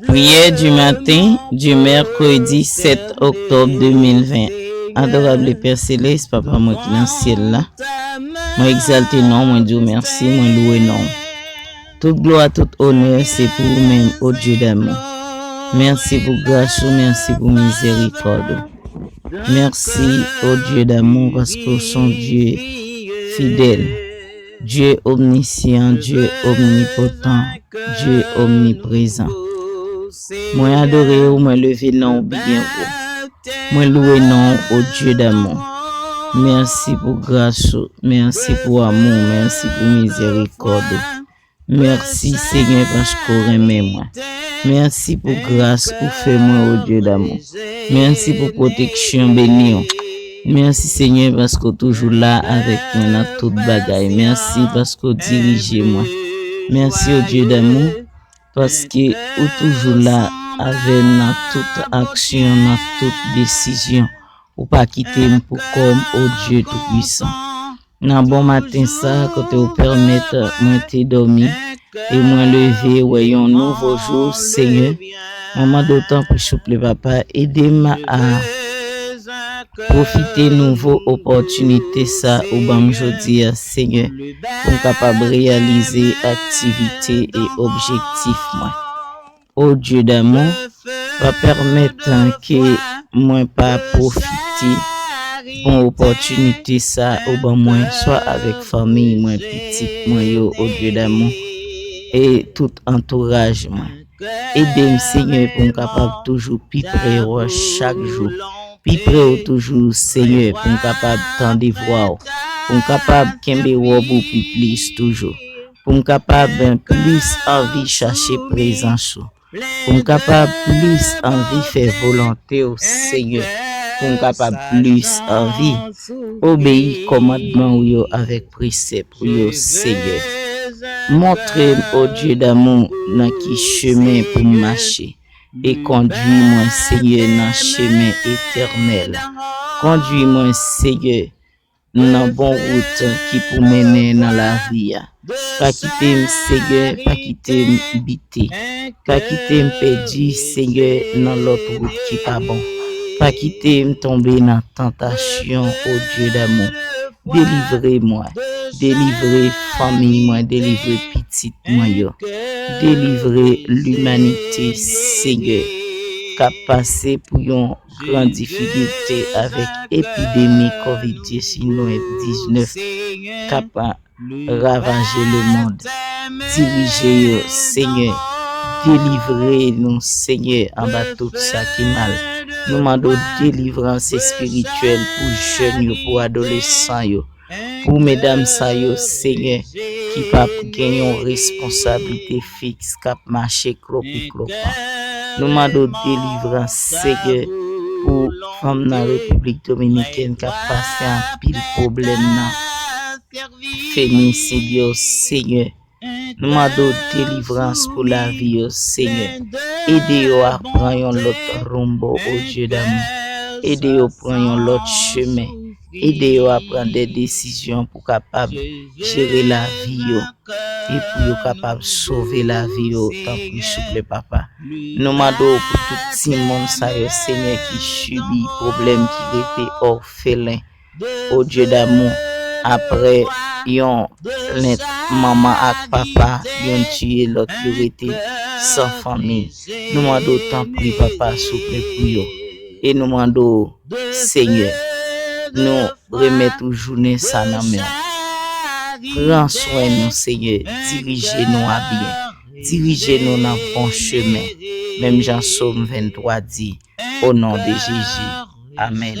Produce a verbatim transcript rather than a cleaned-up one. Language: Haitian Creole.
Prière du matin du mercredi sept octobre deux mille vingt. Adorable Père Céleste, Papa mwen ki nan syèl la, mwen egzalte non w, mwen di w mèsi, mwen louwe non w. Tout glwa, tout onè, se pou ou menm, o Dye damou. Mèsi pou gras ou, mèsi pou mizerikòd ou. Mèsi, o Dye damou, paske w se yon Dye fidèl. Dye omnisyan, Dye omnipotan, Dye omniprezan. Mwen adore w, mwen leve non w byen wo. Mwen louwe non w, o Dye damou. Mèsi pou gras ou, mèsi pou amou w, mèsi pou mizerikòd ou. Mèsi, Senyè, paske w renmen mwen. Mèsi pou gras ou fè mwen, o Dye damou. Mèsi pou pwoteksyon beni w. Mèsi, Senyè, paske w toujou la avèk mwen nan tout bagay. Mèsi paske w dirije mwen. Mèsi, o Dye damou, paske ou toujou la avè m nan tout aksyon, nan tout desizyon. Ou pa kite m pou kò m, o Dye Toupwisan. Nan bon maten sa a, kote w pèmèt mwen te dòmi, e mwen leve wè yon nouvo jou, Senyè, mwen mande w tanpri, souple, Papa, ede m a pwofite nouvo opòtinite sa ou ban m jodi a, Senyè, pou m kapab reyalize aktivite e objektif mwen. O Dye damou, pa pèmèt ke mwen pa pwofite bon opòtinite sa ou ban mwen, swa avèk fanmi mwen, pitit mwen yo, o Dye damou, e tout antouraj mwen. Ede m, Senyè, pou m kapab toujou pi pre w chak jou, pi pre w toujou, Senyè, pou m kapab tande vwa w, pou m kapab kenbe wòb ou pi plis toujou, pou m kapab plis anvi chache prezans ou, pou m kapab plis anvi fè volonte w, Senyè, pou m kapab plis anvi obeyi kòmandman w yo avèk presèp ou yo, Senyè. Montre m, o Dye damou, nan ki chemen pou m mache, e kondui mwen, Senyè, nan chemen etènèl. Kondui mwen, Senyè, nan bon wout ki pou mennen nan lavi a. Pa kite m, Senyè, pa kite m bite. Pa kite m pèdi, Senyè, nan lòt wout ki pa bon. Pa kite m tonbe nan tantasyon, o Dye damou. Delivre mwen, delivre fanmi mwen, delivre pitit mwen yo. Delivre limanite, Senyè, k ap pase pou yon gran difikilte avèk epidemi kovid diznèf k ap ravaje lemonn. Dirije yo, Senyè. Delivre nou, Senyè, anba tout sa ki mal. Nou mande w delivrans espirityèl pou jèn yo, pou adolesan yo, pou medam sa yo, Senyè, ki p ap gen yon responsablite fiks, k ap mache klopiklopan. Nou mande w delivrans, Senyè, pou fanm nan Repiblik Dominikèn k ap pase anpil pwoblèm nan femisid yo, Senyè. Nou mande w delivrans pou lavi yo, Senyè. Ede yo a pran yon lòt rumbo, o Dye damou. Ede yo pran yon lòt chemen. Ede yo a pran de desizyon pou kapab jere lavi yo e pou yo kapab sove lavi yo, tanpri, souple, Papa. Nou mande w pou tout timoun sa yo, Senyè, ki sibi pwoblèm, ki rete òfelen. O Dye damou, apre yon plent manman ak papa, youn tiye lòt, yo rete san fanmi. Nou mande w, tanpri, Papa, souple pou yo. E nou mande w, Senyè, nou remèt ou jounen sa nan men w. Pran swen nou, Senyè, dirije nou a byen. Dirije nou nan bon chemen, menm jan Sòm venntwa di, o non de Jezi. Amèn.